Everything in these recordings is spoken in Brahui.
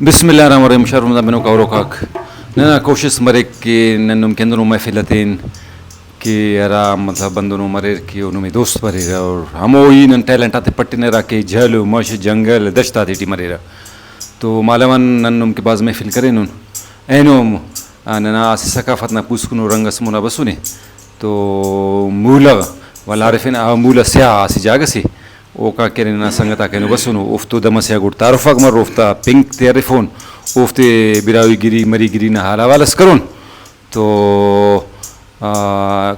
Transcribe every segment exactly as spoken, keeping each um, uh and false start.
بسم اللہ الرحمن الرحیم۔ شار رمضان بنوکا اوروکاک، ننا کوشست مریک کہ نن نم کہ ہندنو محفل ہتین کہ ہرا مطلب بندنو مریر کہ او نمے دوست بریرہ، اور ہمو ای نن ٹیلنٹ آتے پٹنہ ہرا کہ جھل و مش جنگل دشت آتے ٹی مریرہ۔ تو مالو آن نن نم کہ بھاز محفل کرینن، اینو ہم، آ، ننا اسہ ثقافت نا پوسکنو رنگ ئس مونا بسنے۔ تو مولہ ولدا ہرفینہ، آ، مولہ سیاہ اسہ جاگہ سے، اوکا کہ ارے ننا سنگت آک اینو بسنو، اوفتو دم ئسے آ گڈ تعارف آک مرو، اوفتا پنک تے ہرفون، اوفتے براہوئی گری، مری گری نا حال احوال ئس کرون۔ تو، آ،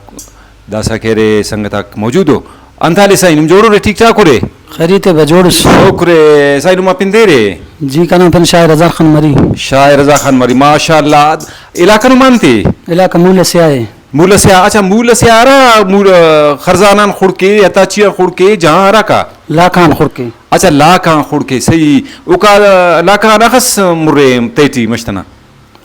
داسہ کہ ارے سنگت آک موجود ءُ۔ انت حال ءِ سائیں، نم جوڑ اُرے، ٹھیک ٹھاک اُرے؟ خیریت ءِ، بس جوڑ اُس۔ شکر ءِ سائیں، نما پن دیر ءِ؟ جی کنا پن شاہ رضا خان مری۔ شاہ رضا خان مری، ماشاءاللہ۔ علاقہ نما انت ءِ؟ علاقہ مولہ سیاہ ءِ۔ مولہ سیاہ، اچھا، مولہ سیاہ ہرا مول-، خرزان آن خڑک ءِ، ہتاچی آن خڑک ءِ، جہاں ہراکا؟ لاکھ آن خڑک ءِ۔ اچھا، لاکھ آن خڑک ءِ، صحیح۔ اوکا لاکھ آن اخس مُر ءِ تیٹی مش تنا؟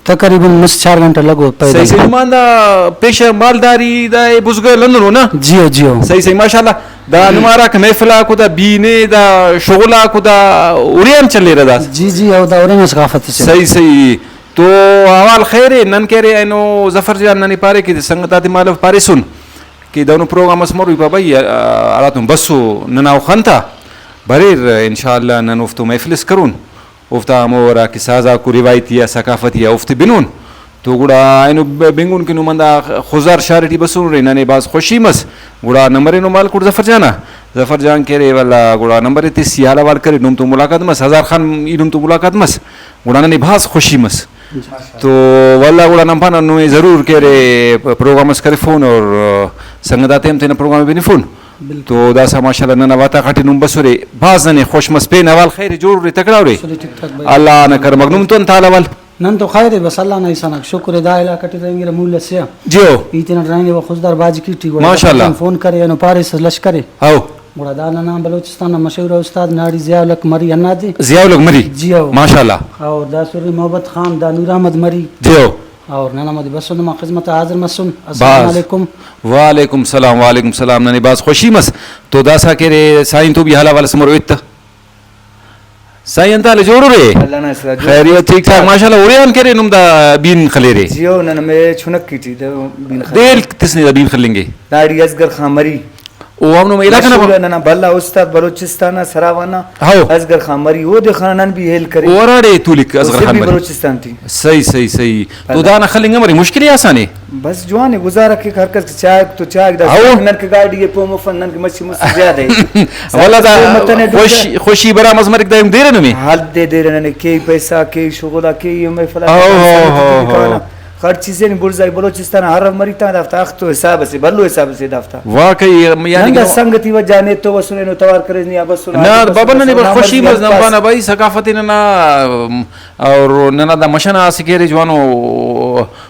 تقریباً مست چار گھنٹہ لگو پیدل۔ صحیح، صحیح۔ نمان دا پیشہ مالداری دا اے بزگل ہندنو نا؟ جیو، جیو۔ صحیح، صحیح، ماشاءاللہ۔ دا نما ہراکہ محفل آکو دا بینے دا شغل آکو دا اُرے آن چلیرہ دا؟ جی، جی، او دا اُرے نا ثقافت سے۔ صحیح، صحیح۔ تو احوال خیر ءِ؟ نن کہ ارے اینو ظفر جان ننے پارے کہ سنگت آتے مالو پاریسن کہ دہنو پروگرام اس مرو، ای پا بھئی، آ، ہراتم بسو ننا او خن تا بریر، انشاءاللہ نن اوفتو محفل اس کرون۔ اوفتا ہمو ہرا کہ ساز آکو روایتی آ، ثقافتی آ، اوفتے بنون۔ تو گڑا اینو ب-، بنگن کہ نم ہندا خضدار شار ٹی بسونرے، ننے بھاز خوشی مس۔ گڑا نمبر اینو مالکوٹ ظفر جان آ، ظفر جان کہ ارے ولدا گڑا نمبر ءِ تس، ای حال احوال کرے، نم تو ملاقات مس، ہزار خان ای نم تو ملاقات مس، گڑا ننے بھاز خوشی مس۔ تو ولدا گڑا نن پانہ نمے ضرور کہ ارے پروگرام اس کرفون اور سنگت آتے ہم تینا پروگرام ءِ بنفون۔ بالکل۔ تو داسہ ماشاءاللہ ننا واتاخ ٹی نم بسرے، بھاز ننے خوش مس۔ پین احوال خیر ءِ، جوڑ اُرے، تکڑا اُرے؟ سلے ٹھیک ٹھاک بھائی۔ اللہ نا کرمک۔ نم تو انت حال احوال؟ نن تو خیر ءِ، بس اللہ نا احسان آک شکر ءِ۔ دا علاقہ ٹی رہینگرہ مولہ سیاہ۔ جیو۔ ای تینا رہینگے و خضدار باجکی ٹی، گڑا ماشاءاللہ۔ فون کرے، اینو پاریس لشکر ءِ۔ ہو۔ گڑا دا ننا بلوچستان نا مشہور استاد ناڑی ضیاء الحق مری ہندادے۔ ضیاء الحق مری۔ جیو۔ ماشاءاللہ۔ اور دا سرے محبت خان، دا نور احمد مری۔ جیو۔ اور نن ہمودے بسن، نما خذمت آ حاضر مسن۔ السلام بھاز۔ علیکم۔ وعلیکم السلام، وعلیکم السلام۔ ننے بھاز خوشی مس۔ تو داسہ کہ ارے سائیں تو بھی حال احوال اس مرو ایت۔ سائیں انت حال ءِ، جوڑ اُرے؟ اللہ نا شکر ءِ، جوڑ۔ خیریت، ٹھیک ٹھاک، ماشاءاللہ۔ اُرے آن کہ ارے نم دا بین خلیرے؟ جیو، نن ہمے چنکی ٹی دا بین خلیرے۔ دے تس نے دا بین خلنگے؟ داڑی اصغر خان مری۔ او ہم نمے علاقہ نا مشہور ءِ، ننا بھلا استاد بلوچستان نا سراوان نا ہو۔ اصغر خان مری، اودے خان نن بھی ہیل کرے۔ او ہراڑے تولک او اصغر خان زبی مری۔ بلوچستان ٹی۔ صحیح، صحیح، صحیح۔ تو بھلا۔ دانا خلنگ امر ءِ، مشکل ءِ، آسان ءِ؟ بس جوان ءِ، گزارہ کیک، ہر کس کہ چاہک تو چاہک، دا ہو۔ نن کہ گاڈی ءِ پوم افن، نن کہ مچھی مچھی زیادہ ءِ۔ ولدا خوش-، خوشی برام اس مریک، دا ہم دیر ءِ نمے۔ حد دے دیر ءِ ننے، کیئی پیسہ، کیئی شغل آ، کیئی محفل آ، ہو، ہو، سنگتی ہو، دکان آ۔ ہو۔ ہر چیز ءِ نی بڑزائی بلوچستان آ ہر مری تا دافتا اخ تو حساب سے، بھلو حساب سے دافتا۔ واقعی، یعنی نن دا کہ سنگتی وجہ نے تو بسنے نو توار کرے نی آ بسنے نہ، آ بابا بسنے ننے نو بس خوشی مس نن پانا بھائی، ثقافت ننا، ام، اور ننا دا مش ئنا اسہ کہ ارے جوانو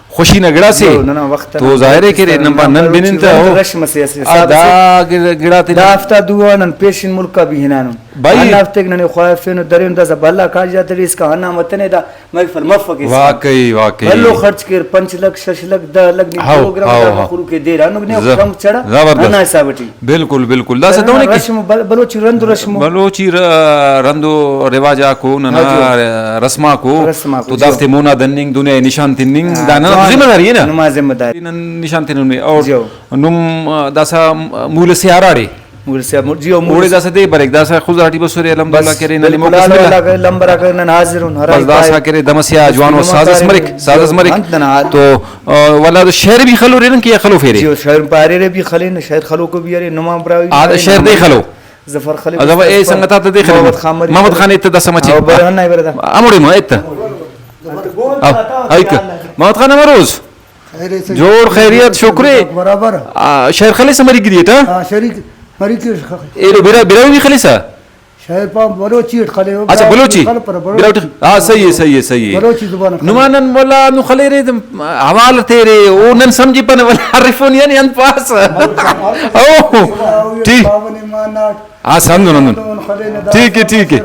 خوشی نا گڑاسے۔ یو، ننا وخت تو ظاہر ءِ کہ ارے نن پا نن بنن تہ ہو۔ رش مسے اسہ آ، حساب دا سے۔ گڑ-، گڑاتے دا نن ہفتہ دو آ نن پیشن ملک آ بھی ہنانن۔ بھائی۔ ہندا ہفتہ کہ ننے خواہفینو درینو داسہ بھلا کاج آتے ریسکا ہندا متنے دا محفل مفک اسکان۔ واقعی، واقعی۔ بھلو خرچ کیر، پنچ لکھ، شش لکھ، دہ لکھ نی ہاؤ، پروگرام ہاؤ، دا ہاؤ۔ خروکے دیر ہنوک نے ز-، کم چڑا زبردست۔ ہنا حساب ٹی۔ بالکل، بالکل۔ داسہ دہنے کہ رسم بل-، بلوچی رند و رسم۔ بلوچی ر-، رند و رواج آکو، ننا ہاں جی۔ رسم آکو، رسم آکو، تو جی۔ دافتے مونا دننگ، دنیا ءِ نشان تننگ، ہاں، دا ننا جوان۔ ذمہ داری ءِ نا۔ نما ذمہ داری۔ نن نشان تننگ نے۔ اور جی۔ نم داسہ مول سے ہراڑے۔ مول سے مول، جی، مول اوڑے سے۔ داسہ دے بریک، داسہ خضدار ٹی بسرے، الحمدللہ بس، کرے، ننے بالکل، موقع اس ملا۔ اللہ کے لمبر آ کر نن حاضر ہوں، ہر بس ایک داسہ آئے۔ کرے، دمسیا اس جوانو کی ساز اس نمبر مریک، آ رہے، ساز اس جی، مریک۔ ہاں، تنا۔ تو، آ، ولدا شعر بھی خلو رہے کہ خلو فیرے؟ جی، شعر پاریرے بھی خلے، شعر خلوکو بھی ارے، نما براہوئی آ، بھی ارے، شعر نما دے خلو۔ ظفر خلیل ظفر، اے استاد سنگت آتا دے خلیل۔ محمد خان مری۔ محمد خان ایت داسہ مچے۔ او، برہنہ، برہنہ۔ اموڑے ما ایت۔ آ، ایک۔ محمد خان امروز۔ خیر ہے سر۔ جوڑ خیریت، شکر ہے۔ برابر۔ آ، شعر خلیسہ مری گری اٹ، ہاں؟ ہاں، شعر مری گری۔ ایلو برا-، براہوئی خلیسہ؟ شعر پا بلوچی اٹ خلے۔ اچھا، بلوچی۔ خل پر بلوچی۔ براہوئی اٹ۔ ہاں، صحیح ہے، صحیح ہے، صحیح ہے۔ بلوچی زبان خلے۔ نما نن ولا نو خلیرے، حوال تیرے، او نن سمجھی پنے ولا عارفون یعنی انت پاس۔ او، ٹھیک۔ آ، سمجھو نن۔ ٹھیک ہے، ٹھیک ہے۔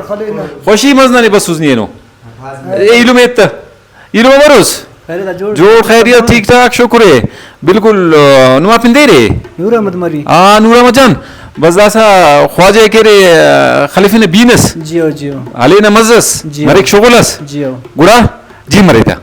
خوشی مزنانی بس اس نی اینو۔ ایلم ایت۔ ایلم امروز۔ خیریت آ جوڑ۔ جوڑ خیریت، ٹھیک ٹھاک، شکر ہے۔ بالکل، آ، نما پن دے رے؟ نور احمد مری۔ آ، نور احمد جان۔ بس داسہ خواجہ ءِ کہ ارے، آ، خلیفنہ بین اس، جیو، جیو۔ ہلینہ مز اس، جیو۔ مریک شغل اس۔ جیو۔ گڑا جی مرے تا۔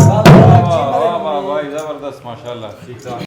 واہ، واہ، واہ، واہ، زبردست، ماشاءاللہ۔